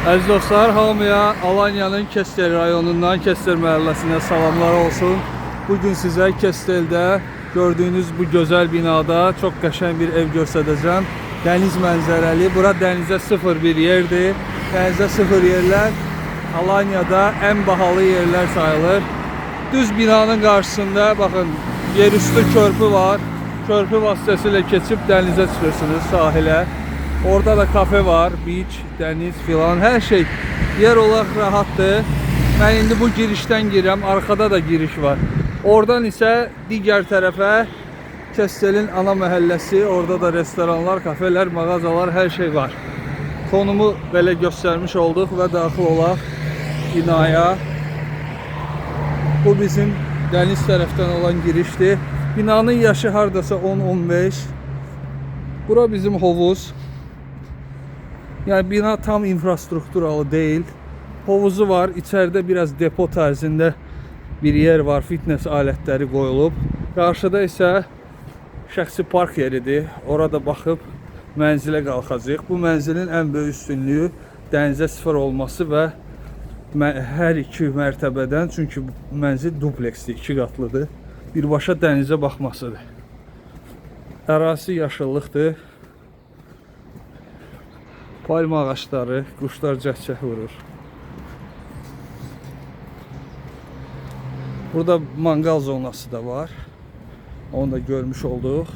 Əziz dostlar, hamıya Alanyanın Kestel rayonundan, Kestel məhəlləsinə salamlar olsun. Bugün sizə Kesteldə gördüyünüz bu gözəl binada çox qəşəng bir ev göstərəcəm. Dəniz mənzərəli. Bura dənizə sıfır bir yerdir. Dənizə sıfır yerlər Alanyada ən bahalı yerlər sayılır. Düz binanın qarşısında baxın yerüstü körpü var. Körpü vasitəsilə keçib dənizə çıxırsınız sahilə. Orada da kafe var, beach, dəniz filan, hər şey yer olaraq rahatdır. Mən indi bu girişdən girirəm, arxada da giriş var. Oradan isə digər tərəfə Kestelin ana məhəlləsi, orada da restoranlar, kafelər, mağazalar, hər şey var. Konumu belə göstərmiş olduq və daxil olaq binaya. Bu bizim dəniz tərəfdən olan girişdir. Binanın yaşı hardasa 10-15. Bura bizim hovuz. Yəni bina tam infrastrukturalı deyil. Hovuzu var. İçəridə biraz depo tərzində bir yer var. Fitness alətləri qoyulub. Qarşıda isə şəxsi park yeridir. Orada baxıb mənzilə qalxacağıq. Bu mənzilin ən böyük üstünlüyü dənizə sıfır olması və hər iki mərtəbədən, çünki bu mənzil dupleksdir, iki qatlıdır. Birbaşa dənizə baxmasıdır. Ərazisi yaşıllıqdır. Palma ağacları, quşlar cəhcəh vurur. Burada mangal zonası da var. Onu da görmüş olduq.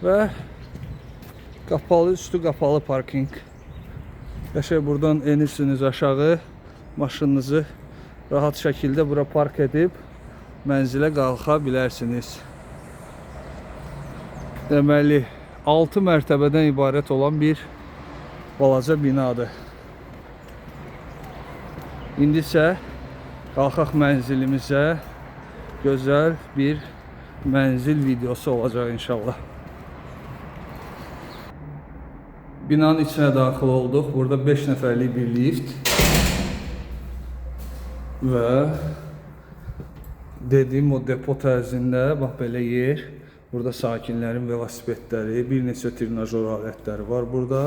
Və qapalı, üstü qapalı parking. Qəşəng buradan enirsiniz aşağı, maşınınızı rahat şəkildə bura park edib mənzilə qalxa bilərsiniz. Deməli, 6 mərtəbədən ibarət olan bir balaca binadır. İndi isə qalxaq mənzilimizə. Gözəl bir mənzil videosu olacaq inşallah. Binanın içinə daxil olduq. Burada 5 nəfərlik bir lift və dediyim o depo tərzində bax belə yer. Burada sakinlərin velosipedləri, bir neçə trenajor alətləri var burada.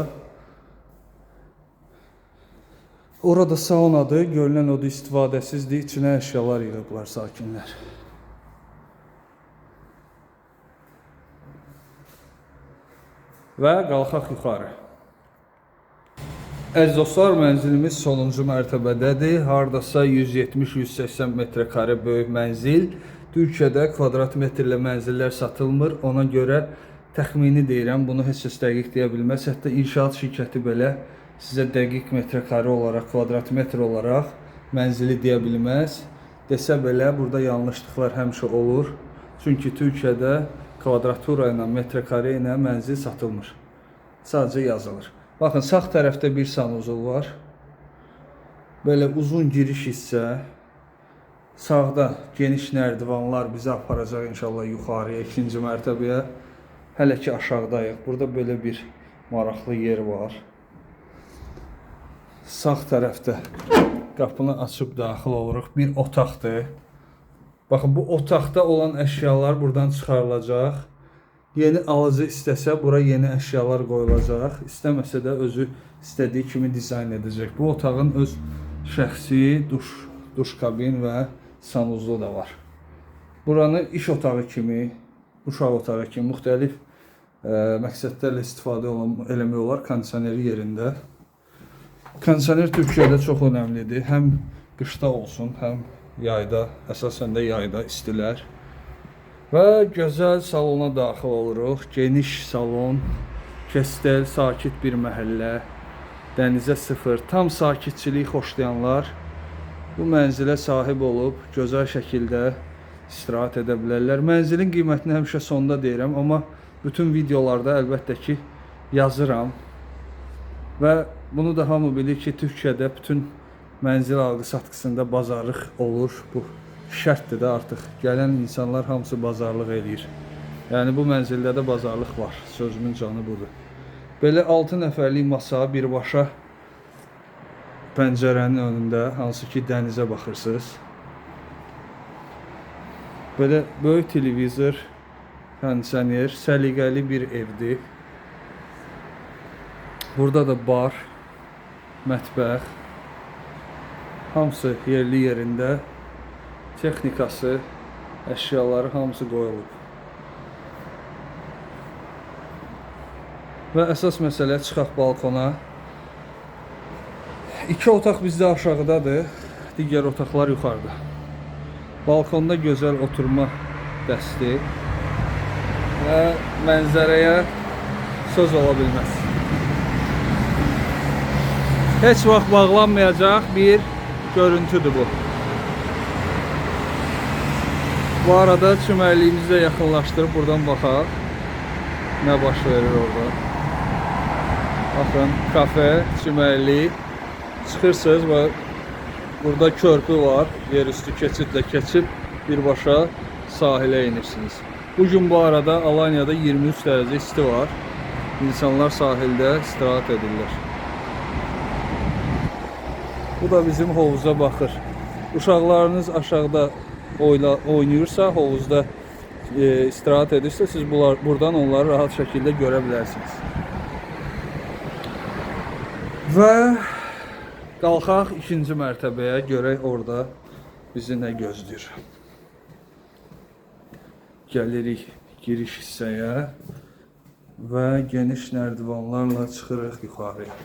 Orada saunadır. Görünən odur istifadəsizdir. İçinə əşyalar yığıblar sakinlər. Və qalxaq yuxarı. Əziz dostlar, mənzilimiz sonuncu mərtəbədədir. Hardasa 170-180 metrekare böyük mənzil. Türkiyədə kvadrat metrlə mənzillər satılmır. Ona görə təxmini deyirəm, bunu heç kəs dəqiq deyə bilməz. Hətta inşaat şirkəti belə sizə dəqiq metrekare olaraq, kvadrat metr olaraq mənzili deyə bilməz. Desə belə burada yanlışlıqlar həmişə olur. Çünki Türkiyədə kvadratura ilə, metrekare ilə mənzil satılmır. Sadəcə yazılır. Baxın, sağ tərəfdə bir sanuzul var. Belə uzun giriş hissə. Sağda geniş nərdivanlar bizi aparacaq inşallah yuxarıya, ikinci mərtəbəyə. Hələ ki aşağıdayıq. Burada belə bir maraqlı yer var. Sağ tərəfdə qapını açıb daxil oluruq. Bir otaqdır. Baxın, bu otaqda olan əşyalar buradan çıxarılacaq. Yeni alıcı istəsə bura yeni əşyalar qoyulacaq. İstəməsə də özü istədiyi kimi dizayn edəcək. Bu otağın öz şəxsi duş kabin və sanuzlu da var. Buranı iş otağı kimi, uşaq otağı kimi müxtəlif məqsədlərlə istifadə eləmək olar kondisioneri yerində. Kondisioner Türkiyədə çox önəmlidir. Həm qışda olsun, həm yayda, əsasən də yayda istilər. Və gözəl salona daxil oluruq. Geniş salon, Kestel, sakit bir məhəllə, dənizə sıfır, tam sakitçilik xoşlayanlar bu mənzilə sahib olub gözəl şəkildə istirahət edə bilərlər. Mənzilin qiymətini həmişə sonda deyirəm, amma bütün videolarda əlbəttə ki yazıram. Və bunu da hamı bilir ki, Türkiyədə bütün mənzil alqı-satqısında bazarlıq olur. Bu şərtdir də artıq. Gələn insanlar hamısı bazarlıq eləyir. Yəni bu mənzildə də bazarlıq var. Sözümün canı budur. Belə 6 nəfərlik masa birbaşa pəncərənin önündə, hansı ki dənizə baxırsınız. Belə böyük televizor, kondisioner, səliqəli bir evdir. Burada da bar. mətbəx. Hamısı yerli yerində. Texnikası, əşyaları hamısı qoyulub. Və əsas məsələ, çıxaq balkona. İki otaq bizdə aşağıdadır, digər otaqlar yuxarıda. Balkonda gözəl oturma dəsti və mənzərəyə söz ola bilməz. Heç vaxt bağlanmayacaq bir görüntüdür bu. Bu arada çimərliyimizi də yaxınlaşdırıb buradan baxaq. Nə baş verir orada. Baxın, kafe, çimərlik. Çıxırsınız və burada körpü var. Yerüstü keçidlə keçib birbaşa sahilə inirsiniz. Bugün bu arada Alanyada 23 dərəcə isti var. İnsanlar sahildə istirahət edirlər. Bu da bizim hovuza baxır. Uşaqlarınız aşağıda oynayırsa, hovuzda istirahət edirsə, siz buradan onları rahat şəkildə görə bilərsiniz. Və qalxaq ikinci mərtəbəyə, görək orada bizi nə gözləyir. Gəlirik giriş hissəyə və geniş nərdivanlarla çıxırıq yuxarıya.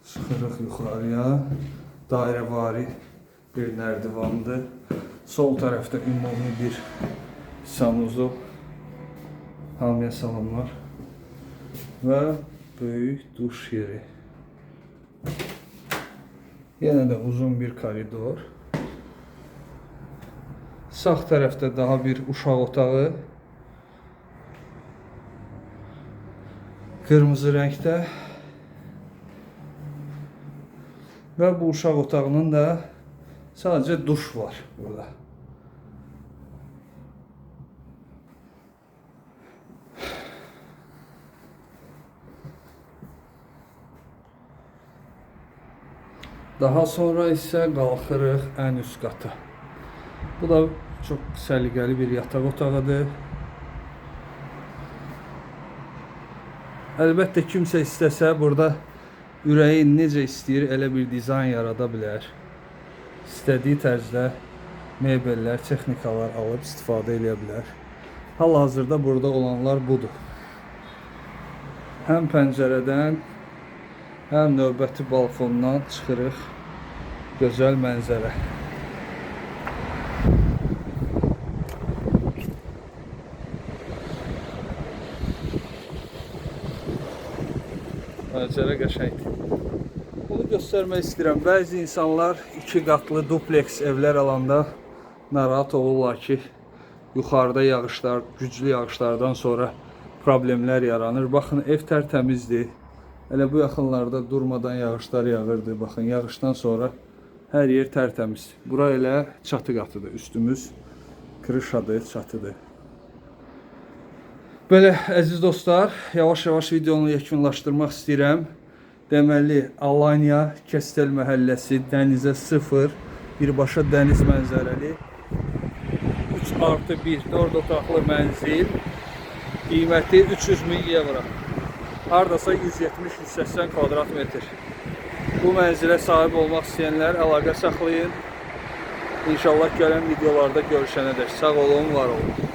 Çıxırıq yuxarıya. Dairəvari bir nərdivandır. Sol tərəfdə ümumi bir sanuzul. Hamıya salamlar. Və böyük duş yeri. Yenə də uzun bir koridor. Sağ tərəfdə daha bir uşaq otağı. Qırmızı rəngdə. Və bu uşaq otağının da sadəcə duş var burada. Daha sonra isə qalxırıq ən üst qata. Bu da çox səliqəli bir yataq otağıdır. Əlbəttə kimsə istəsə burada ürəyi necə istəyir elə bir dizayn yarada bilər. İstədiyi tərzdə mebellər, texnikalar alıb istifadə eləyə bilər. Hal-hazırda burada olanlar budur. Həm pəncərədən, həm növbəti balkondan çıxırıq. Gözəl mənzərə. Mənzərə qəşəngdir. Bunu göstərmək istəyirəm. Bəzi insanlar iki qatlı dupleks evlər alanda narahat olurlar ki, yuxarıda yağışlar, güclü yağışlardan sonra problemlər yaranır. Baxın, ev tərtəmizdir. Elə bu yaxınlarda durmadan yağışlar yağırdı. Baxın, yağışdan sonra hər yer tərtəmiz. Bura elə çatı qatıdır. Üstümüz krışadır, çatıdır. Belə, əziz dostlar, yavaş-yavaş videonu yekunlaşdırmaq istəyirəm. Deməli, Alanya, Kestel məhəlləsi, dənizə sıfır, birbaşa dəniz mənzərəli 3+1, 4 otaqlı mənzil, qiyməti 300 min evro. Hardasa 170-180 kvadrat metr. Bu mənzilə sahib olmaq istəyənlər əlaqə saxlayın. İnşallah gələn videolarda görüşənədək. Sağ olun, var olun.